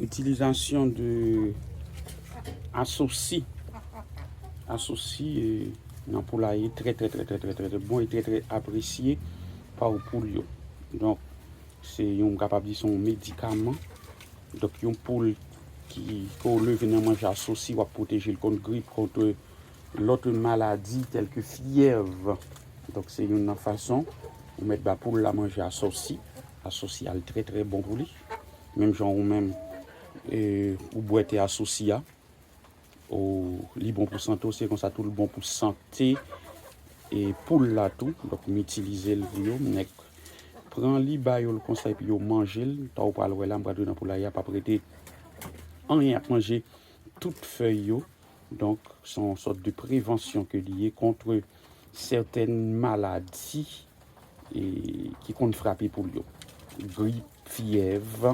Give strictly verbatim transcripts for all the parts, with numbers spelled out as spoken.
Itilizasyon de asosi. Asosi, eh, nan poulaye trè, trè, trè, trè, trè, trè, trè bon e trè, trè apresye pa poul yo. Donk, se yon, m kapab di se yon medikaman. Donk, yon poul ki, ke w leve nan manje asosi, w ap pwoteje l kont grip, kont lòt maladi tèlke fyèv. Donk, se youn nan fason ou mèt ba poul la manje asosi. Asosi a l trè, trè bon pou li. Menm jan ou menm, eh, ou bwè te asosi a, ou, li bon pou sante w, se konsa tou l bon pou sante, eh, poul la tou. Donk, m itilize l pou yo, m nèk pran li, ba yo l konsa, epi yo manje l. Tan ou pral wè la, m pral tou nan poulaye a, p ap rete anyen, y ap manje tout fèy yo. Donk, se yon sòt de prevansyon ke li ye kont sètèn maladi, e, ki konn frape poul yo. Grip, fyèv,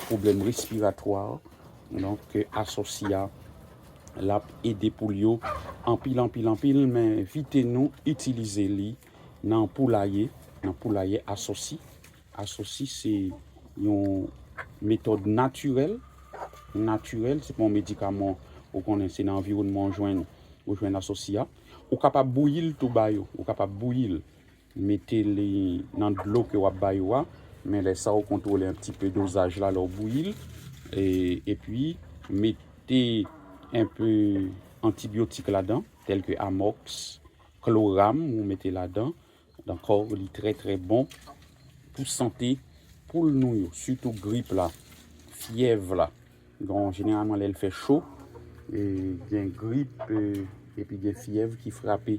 pwoblèm respiratwa. Donk, asosi a, l ap ede poul yo anpil, anpil, anpil, men envite nou itilize li nan poulaye, nan poulaye asosi. Asosi se yon metòd natirèl. Natirèl, se pa yon medikaman ou konnen se nan anviwònman w jwenn, ou jwenn asosi a. Ou kapab bouyi l tou ba yo. Ou kapab bouyi l. Mete li nan dlo ke w ap ba yo a. Men lè sa, ou kontwole un petit peu dozaj la lè w bouyi l. E, epi, mete un peu antibyotik ladan, tèlke amòks, kloram, ou mete ladan. Ankò, li trè, trè bon pou sante poul nou yo, sitou grip la, fyèv la. Donk, jeneralman, lè l fè cho, e, gen grip, e, epi gen fyèv ki frape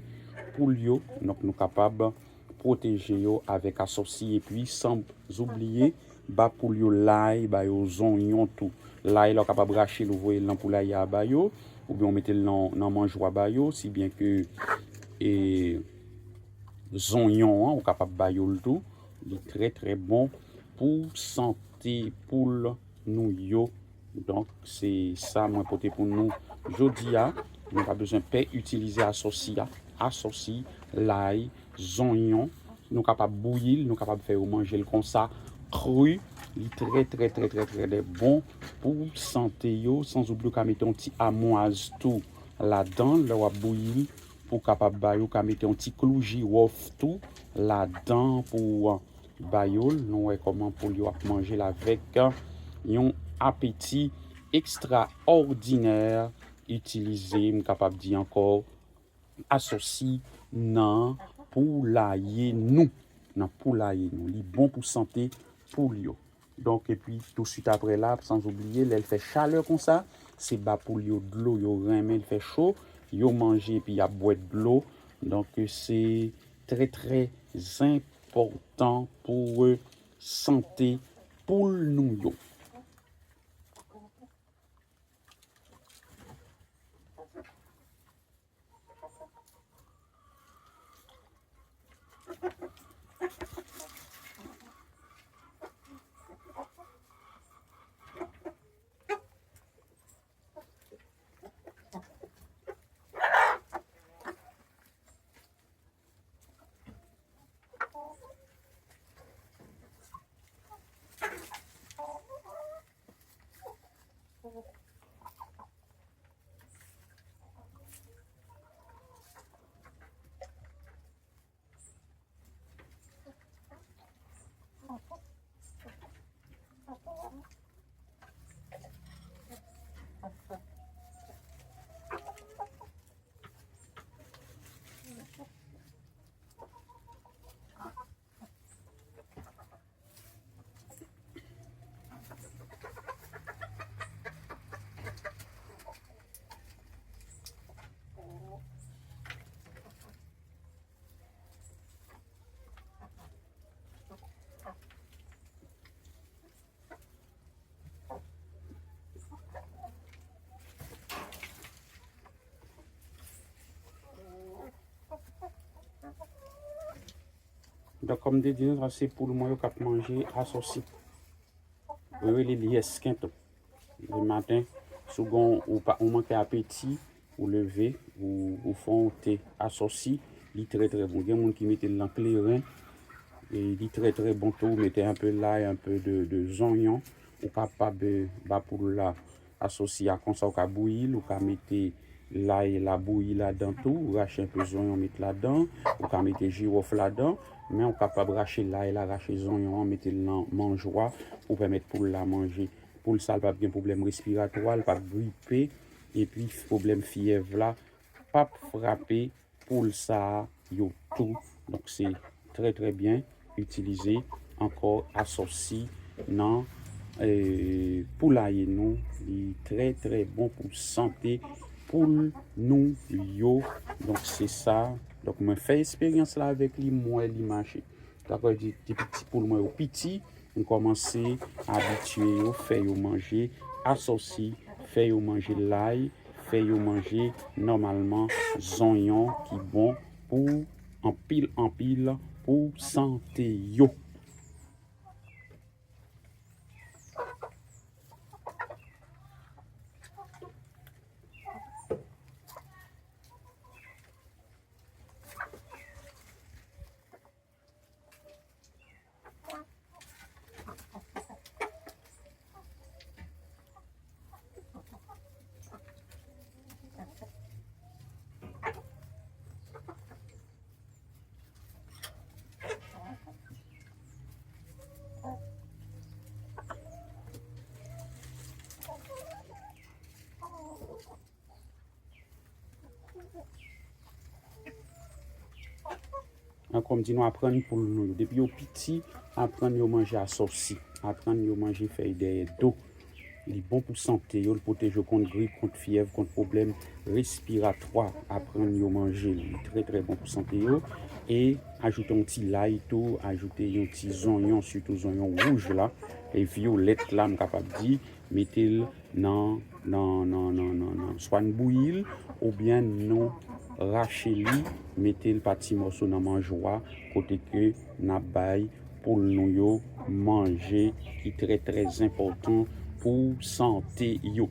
poul yo. Donk, nou kapab pwoteje yo avèk asosi, epi san oubliye ba poul yo lay, ba yo zonyon tou. Lay la, ou kapab rache l, ou voye l nan poulaye a ba yo, oubyen ou mete l nan, nan manjwa ba yo, si byen ke, e, zonyon an, ou kapab ba yo l tou. Li trè, trè bon pou sante poul nou yo. Donk, se sa mwen pote pou nou jodi a. Nou pa bezwen pè itilize asosi a. Asosi, lay, zonyon. Nou kapab bouyi l, nou kapab fè yo manje l konsa, kri. Li trè, trè, trè, trè, trè, trè bon pou sante yo. San oubliye, ou ka mete yon ti amwaz tou ladan lè w ap bouyi l. Pou w kapab ba yo, ou ka mete yon ti klou jiwòf tou ladan pou, uh, ba yo l. Nou wè kòman poul yo ap manje l avèk, uh, yon apeti ekstraòdinè. Itilize, m kapab di ankò, asosi nan poulaye nou. Nan poulaye nou. Li bon pou sante poul yo. Donk, epi, tousuit apre la, san oubliye, lè l fè chalè konsa, se ba poul yo dlo, yo renmen l fè cho, yo manje epi y ap bwè dlo. Donk, se trè, trè enpòtan pou, euh, sante poul nou yo. Donk, kòm m te di nou, sa se poul mwen yo k ap manje asòsi. Yo rele li eskinto. Le maten, si w gon, ou pa, ou manke apeti, ou leve, ou, ou fè yon te asòsi, li trè, trè bon. Gen moun ki mete l nan kleren, e li trè, trè bon tou. Ou mete un peu lay, un peu de, de zonyon, ou kapab, eh, ba poul la asosi a konsa, ou ka bouyi l, ou ka mete lay la bouyi ladan tou, ou rache enpe zonyon met ladan, ou ka mete jiwòf ladan, men ou kapab rache lay la, rache zonyon an, mete l nan manjwa pou pèmèt poul la manje. Poul sa, l p ap gen pwoblèm respiratwa, l p ap gripe, epi pwoblèm fyèv la p ap frape poul sa yo tou. Donk, se trè, trè byen itilize ankò asòsi nan, eh, poulaye nou. Li trè, trè bon pou sante poul nou yo. Donk, se sa. Donk, mwen fè esperyans la avèk li, m wè li mache. Sa vle di, depi ti poul mwen yo piti, m kòmanse abitye yo, fè yo manje asòsi, fè yo manje lay, fè yo manje nòmalman zonyon ki bon pou anpil, anpil pou sante yo. Ankò m di nou, aprann poul nou yo. Depi yo piti, aprann yo manje asòsi. Aprann yo manje fèy dèyè do. Li bon pou sante yo, li pwoteje yo kont grip, kont fyèv, kont pwoblèm respiratwa. Aprann yo manje l. Li trè, trè bon pou sante yo. E ajoute yon ti lay tou, ajoute yon ti zonyon, sitou zonyon wouj la, e vyolèt la, m kapab di, mete l nan, nan, nan, nan, nan, nan. Swa n bouyi l, oubyen nou rache li, mete l pa ti mòso nan manjwa, kote ke n ap bay poul nou yo manje ki trè, trè enpòtan pou sante yo.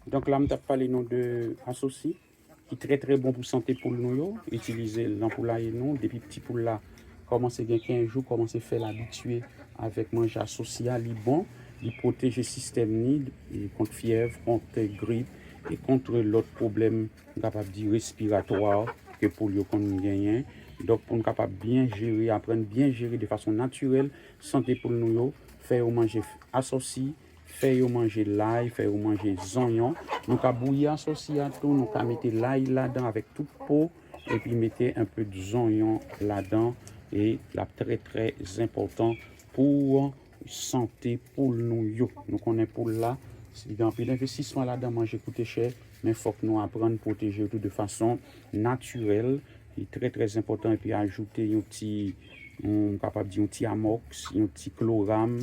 Donk la, m t ap pale nou de asosi, ki trè, trè bon pou sante poul nou yo. Itilize l nan poulaye nou. Depi ti poul la kòmanse gen kenz jou, kòmanse fè l abitye avèk manje asosi a. Li bon, li pwoteje sistèm ni, e kont fyèv, kont grip, e kont lòt pwoblèm, m kapab di, respiratwa ke poul yo konn genyen. Donk, pou n kapab byen jere, aprann byen jere de fason natirèl sante poul nou yo, fè yo manje asòsi, fè yo manje lay, fè yo manje zonyon. Nou ka bouyi asòsi a tou, nou ka mete lay ladan avèk tout po, epi mete enpe zonyon ladan, e l ap trè, trè enpòtan pou sante poul nou yo. Nou konnen poul la, li gen anpil envestisman ladan, manje koute chè, men fòk nou aprann pwoteje yo tou de fason natirèl. Li trè, trè enpòtan, epi ajoute yon ti, yon, m kapab di yon ti amòks, yon ti kloram,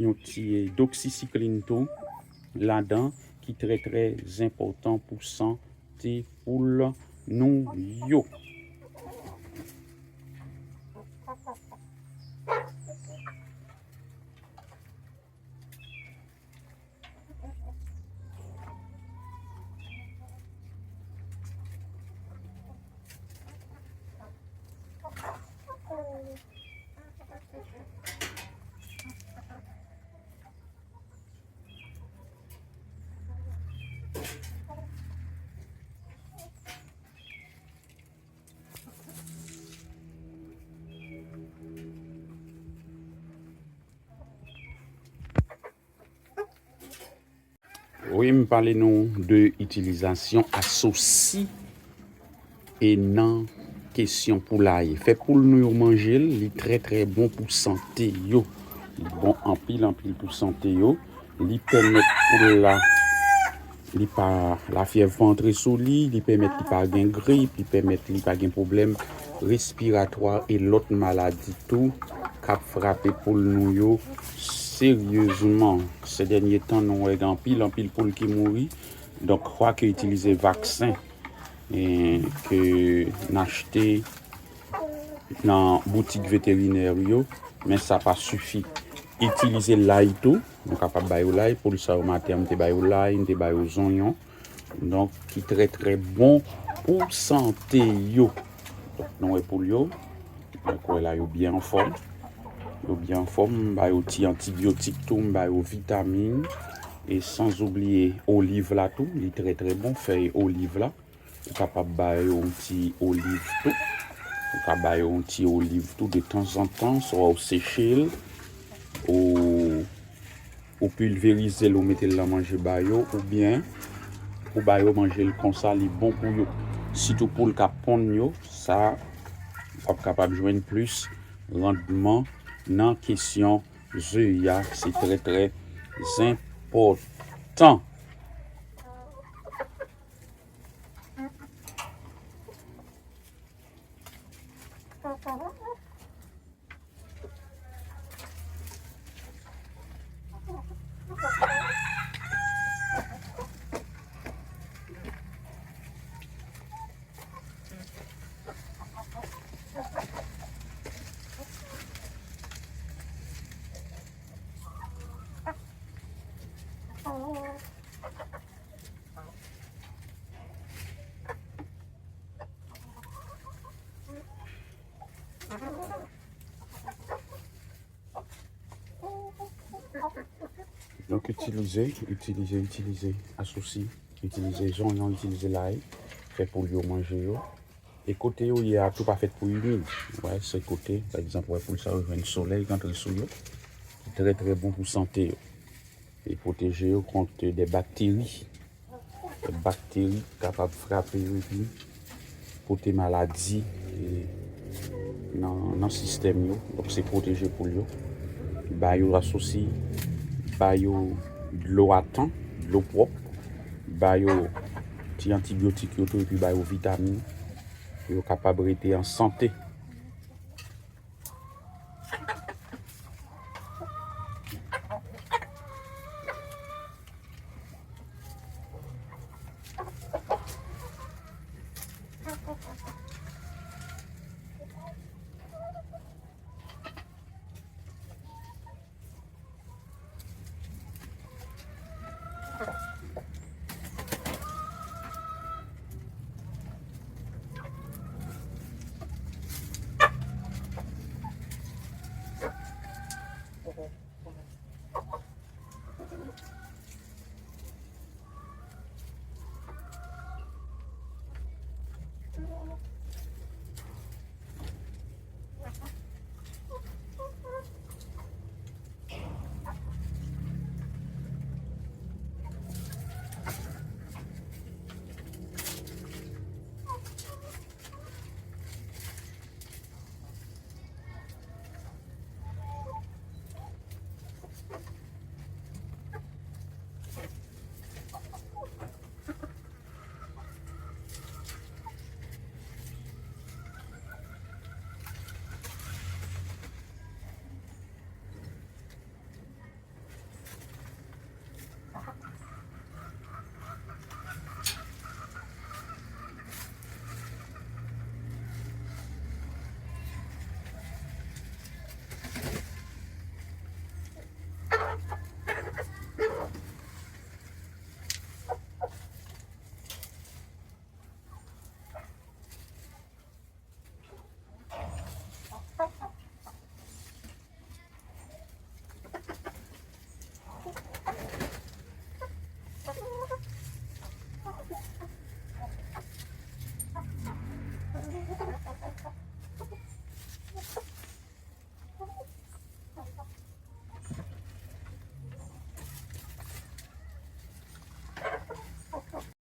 yon ti, eh, doksisiklin tou ladan, ki trè, trè enpòtan pou sante poul nou yo. Wi, m pale nou de itilizasyon asosi e nan kesyon poulaye. Fè poul nou yo manje l, li trè, trè bon pou sante yo. Li bon anpil, anpil pou sante yo. Li pèmèt poul la, li pa, lafyèv pa antre sou li, li pèmèt li pa gen grip, li pèmèt li pa gen pwoblèm respiratwa e lòt maladi tou k ap frape poul nou yo seryezman. Se dènye tan, nou wè gen anpil, anpil poul ki mouri. Donk, kwake itilize vaksen, eh, ke n achte nan boutik veterinè yo, men sa pa sifi. Itilize lay tou. Nou kapab ba yo lay. Poul sa yo maten an, m te ba yo lay, m te ba yo zonyon. Donk, ki trè, trè bon pou sante yo. Donk, nou wè poul yo. Donk, wè la, yo byen anfòm. Yo byen anfòm. M ba yo ti antibyotik tou, m ba yo vitamin. E san oubliye oliv la tou. Li trè, trè bon, fèy oliv la. Ou kapab ba yo yon ti oliv tou. Ou ka ba yo yon ti oliv tou de tanzantan, swa ou seche l, ou, ou pilverize l, ou mete l nan manje ba yo, oubyen ou ba yo manje l konsa, li bon pou yo. Sitou poul k ap ponn yo, sa, w ap kapab jwenn plis randman nan kesyon ze a, se trè, trè enpòtan. Donk, itilize, itilize, itilize asosi, itilize zonyon, itilize lay, fè poul yo manje yo. E kote yo ye a tou pa fèt pou imid. Wè, se kote, pa egzanp, wè poul sa yo jwenn solèy k antre sou yo, ki trè, trè bon pou sante yo. E pwoteje yo kont de bakteri. Bakteri kapab frape yo epi pote maladi, e, nan, nan sistèm yo. Donk, se pwoteje poul yo. Ba yo asosi, ba yo dlo a tan, dlo pwòp. Ba yo ti antibyotik yo tou, epi ba yo vitamin pou yo kapab rete an sante.